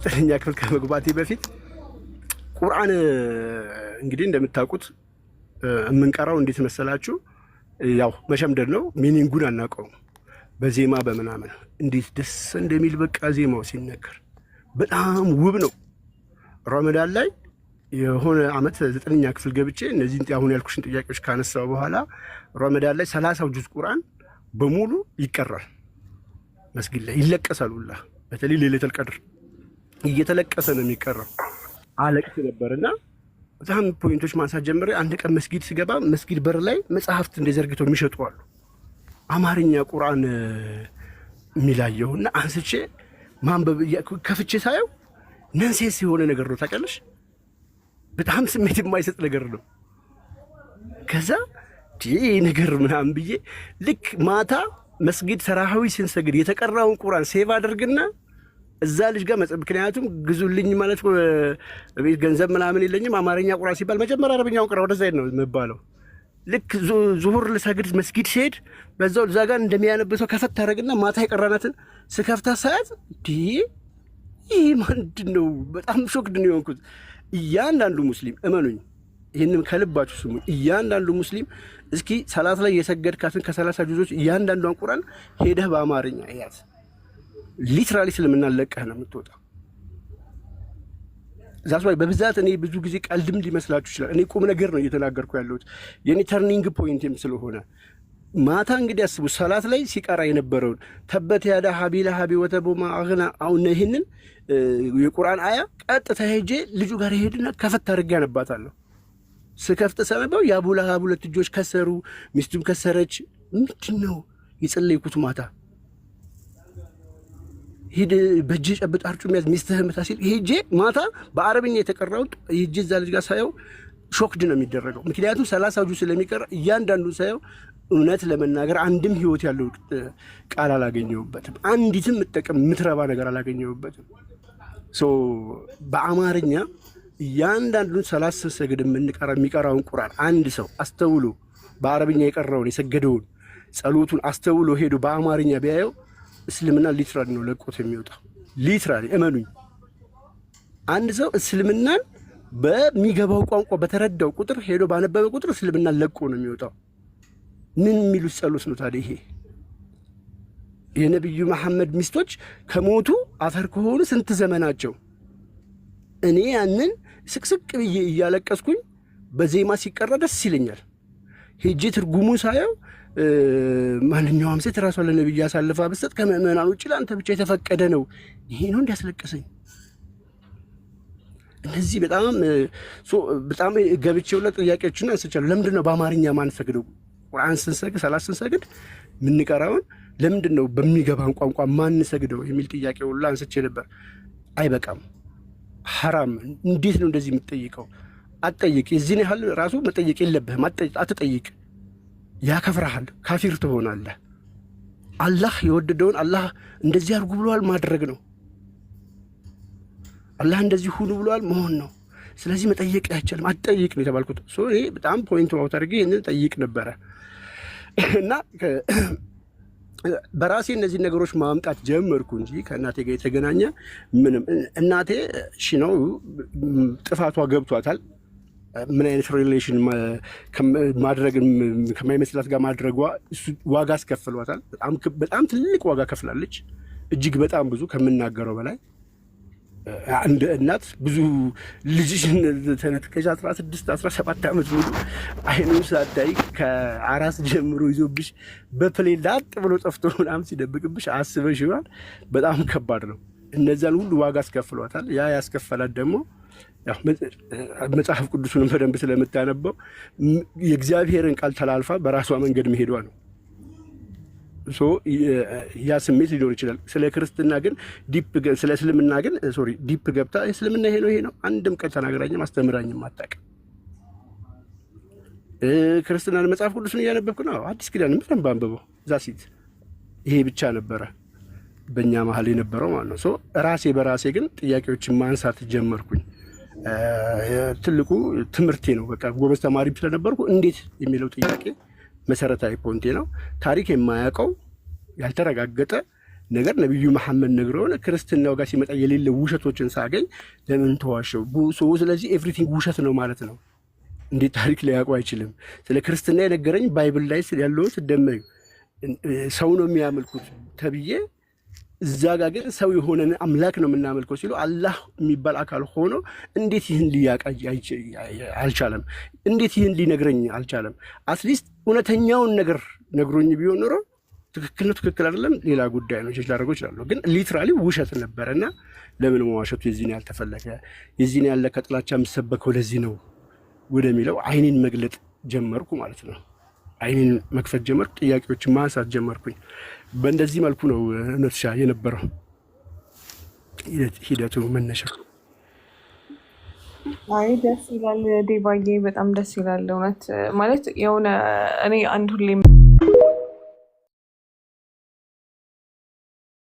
ዘጠነኛ ክፍል ከመግባቴ በፊት ቁርአን እንግዲህ እንደምታውቁት የምንቀራው እንዴት መሰላችሁ? ያው መሸምደድ ነው። Meaning ኡን አናውቀውም። በዜማ በምናምን እንዴት ደስ እንደሚል በቃ ዜማው ሲነገር በጣም ውብ ነው። ረመዳን ላይ የሆነ አመት ዘጠነኛ ክፍል ገብቼ እነዚህን አሁን ያልኩሽን ጥያቄዎች ካነሳው በኋላ ረመዳን ላይ 30ው ጁዝ ቁርአን በሙሉ ይቀራል። መስጊድ ላይ ይለቀሳል ሁላ፣ በተለይ ሌለተል ቀድር እየተለቀሰ ነው የሚቀራው። አለቅስ ነበር እና በጣም point ኦች ማንሳት ጀምሬ አንድ ቀን መስጊድ ስገባ መስጊድ በር ላይ መጽሐፍት እንደዘርግተው የሚሸጡ አሉ። አማርኛ ቁርአን የሚላየውና አንስቼ ማንበብ ከፍቼ ሳየው nonsense የሆነ ነገር ነው። ታውቂያለሽ፣ በጣም ስሜት የማይሰጥ ነገር ነው። ከዛ ይህ ነገር ምናምን ብዬ ልክ ማታ መስጊድ ተራዊህ ስንሰግድ የተቀራውን ቁርአን save አድርግና እዛ ልጅ ጋር፣ ምክንያቱም ግዙልኝ ማለት ቤት ገንዘብ ምናምን የለኝም። አማርኛ ቁርአን ሲባል መጀመሪያ አረብኛውን ቅራ ወደዛ ነው የምባለው። ልክ ዙሁር ልሰግድ መስጊድ ሲሄድ በዛው እዛ ጋር እንደሚያነብሰው ከፈት ታደርግና ማታ የቀራናትን ስከፍታ ሳያት ይህ ምንድን ነው? በጣም shocked ነው የሆንኩት። እያንዳንዱ ሙስሊም፣ እመኑኝ፣ ይህንም ከልባችሁ ስሙ። እያንዳንዱ ሙስሊም እስኪ ሰላት ላይ የሰገድካትን ከ30 ጁዞች እያንዳንዷን ቁርአን ሄደህ በአማርኛ እያት። Literally እስልምና ለቀህ ነው የምትወጣው። That's why በብዛት እኔ ብዙ ጊዜ ቀልድም ሊመስላችሁ ይችላል። እኔ ቁም ነገር ነው እየተናገርኩ ያለሁት፣ የኔ turning point ኤም ስለሆነ። ማታ እንግዲህ አስቡ፣ ሰላት ላይ ሲቀራ የነበረውን ተበት ያዳ أبي لهب وتب ما أغنى፣ አሁን ይህንን የቁርአን አያ ቀጥታ ሄጄ ልጁ ጋር ሄድና ከፈት አድርጌ ያነባታለሁ። ስከፍት ሳነበው የአቡ ለሀብ ሁለት እጆች ከሰሩ፣ ሚስቱም ከሰረች። ምንድን ነው የጸለይኩት ማታ? ሂድ በእጅ ጨብጥ አርጩም ያዝ ሚስትህን ምታ ሲል ሄጄ ማታ በአረብኛ የተቀራውን ሄጄ እዛ ልጅ ጋር ሳየው shocked ነው የሚደረገው። ምክንያቱም 30 ጁዝ ስለሚቀር እያንዳንዱን ሳየው እውነት ለመናገር አንድም ህይወት ያለው ቃል አላገኘሁበትም። አንዲትም የምጠቅም የምትረባ ነገር አላገኘሁበትም። So በአማርኛ እያንዳንዱን ሰላት ስንሰግድ የምንቀራ የሚቀራውን ቁርአን አንድ ሰው አስተውሎ፣ በአረብኛ የቀራውን የሰገደውን ጸሎቱን አስተውሎ ሄዶ በአማርኛ ቢያየው እስልምና literally ነው ለቆት የሚወጣው። Literally እመኑኝ። አንድ ሰው እስልምናን በሚገባው ቋንቋ በተረዳው ቁጥር፣ ሄዶ ባነበበ ቁጥር እስልምናን ለቆ ነው የሚወጣው። ምን የሚሉት ጸሎት ነው ታዲያ ይሄ? የነቢዩ መሐመድ ሚስቶች ከሞቱ አፈር ከሆኑ ስንት ዘመናቸው? እኔ ያንን ስቅስቅ ብዬ እያለቀስኩኝ በዜማ ሲቀራ ደስ ይለኛል። ሄጄ ትርጉሙን ሳየው ማንኛውም ሴት ራሷን ለነቢዩ አሳልፋ ብትሰጥ ከምዕመናን ውጭ ለአንተ ብቻ የተፈቀደ ነው። ይሄ ነው እንዲያስለቀሰኝ። እነዚህ በጣም በጣም ገብቼ ሁለት ጥያቄዎችን አንስቻለሁ። ለምንድን ነው በአማርኛ ማንሰግደው? ቁርአን ስንሰግድ፣ ሰላት ስንሰግድ የምንቀራውን ለምንድን ነው በሚገባን ቋንቋ ማንሰግደው የሚል ጥያቄ ሁሉ አንስቼ ነበር። አይበቃም፣ ሐራም። እንዴት ነው እንደዚህ የምትጠይቀው? አትጠይቅ። የዚህን ያህል ራሱ መጠየቅ የለብህም። አትጠይቅ፣ ያከፍርሃል፣ ካፊር ትሆናለህ። አላህ የወደደውን፣ አላህ እንደዚህ አድርጉ ብለዋል፣ ማድረግ ነው። አላህ እንደዚህ ሁኑ ብለዋል፣ መሆን ነው። ስለዚህ መጠየቅ አይቻልም። አትጠይቅ ነው የተባልኩት። So ይሄ በጣም point out አድርጌ ይህንን ጠይቅ ነበረ እና በራሴ እነዚህን ነገሮች ማምጣት ጀመርኩ እንጂ ከእናቴ ጋር የተገናኘ ምንም። እናቴ እሺ ነው፣ ጥፋቷ ገብቷታል። ምን አይነት relation ማድረግ ከማይመስላት ጋር ማድረጓ እሱ ዋጋ አስከፍሏታል። በጣም ትልቅ ዋጋ ከፍላለች። እጅግ በጣም ብዙ፣ ከምናገረው በላይ። እንደ እናት ብዙ ልጅሽን ተነጥቀሽ 16 17 ዓመት ሙሉ አይኑን ሳታይ ከአራስ ጀምሮ ይዞብሽ በ plane ላጥ ብሎ ጠፍቶ ምናምን ሲደብቅብሽ አስበሽ ይሆናል። በጣም ከባድ ነው። እነዚያን ሁሉ ዋጋ አስከፍሏታል። ያ ያስከፈላት ደግሞ መጽሐፍ ቅዱሱንም በደንብ ስለምታነበው የእግዚአብሔርን ቃል ተላልፋ በራሷ መንገድ መሄዷ ነው። So ያ ስሜት ሊኖር ይችላል። ስለ ክርስትና ግን deep፣ ስለ እስልምና ግን፣ sorry፣ deep ገብታ እስልምና ይሄ ነው ይሄ ነው አንድም ቀን ተናግራኝም አስተምራኝም አታውቅም። ክርስትናን መጽሐፍ ቅዱስን እያነበብኩ ነው። አዲስ ኪዳን በደንብ አንብበው that's it። ይሄ ብቻ ነበረ በእኛ መሀል የነበረው ማለት ነው። So ራሴ በራሴ ግን ጥያቄዎችን ማንሳት ጀመርኩኝ። ትልቁ ትምህርቴ ነው። በቃ ጎበዝ ተማሪ ስለነበርኩ እንዴት የሚለው ጥያቄ መሰረታዊ point ኤ ነው። ታሪክ የማያውቀው ያልተረጋገጠ ነገር ነቢዩ መሐመድ ነግረውን ክርስትናው ጋር ሲመጣ የሌለ ውሸቶችን ሳገኝ ለምን ተዋሸው? ስለዚህ everything ውሸት ነው ማለት ነው። እንዴት ታሪክ ሊያውቁ አይችልም? ስለ ክርስትና የነገረኝ Bible ላይ ያለውን ስደመዩ ሰው ነው የሚያመልኩት ተብዬ፣ እዛ ጋር ግን ሰው የሆነን አምላክ ነው የምናመልከው ሲሉ አላህ የሚባል አካል ሆኖ እንዴት ይህን ሊያውቅ አልቻለም? እንዴት ይህን ሊነግረኝ አልቻለም? At least እውነተኛውን ነገር ነግሮኝ ቢሆን ኖሮ ትክክል ነው ትክክል አይደለም ሌላ ጉዳይ ነው፣ ላደርገው እችላለሁ። ግን literally ውሸት ነበረ እና ለምን መዋሸቱ የዚህን ያህል ተፈለገ? የዚህን ያለ ከጥላቻ የምሰበከው ለዚህ ነው ወደሚለው አይኔን መግለጥ ጀመርኩ ማለት ነው። አይኔን መክፈት ጀመርኩ። ጥያቄዎችን ማንሳት ጀመርኩኝ። በእንደዚህ መልኩ ነው ነፍሻ የነበረው ሂደቱ መነሻ። አይ ደስ ይላል ዴቫዬ፣ በጣም ደስ ይላል። እውነት ማለት የሆነ እኔ አንድ ሁሌ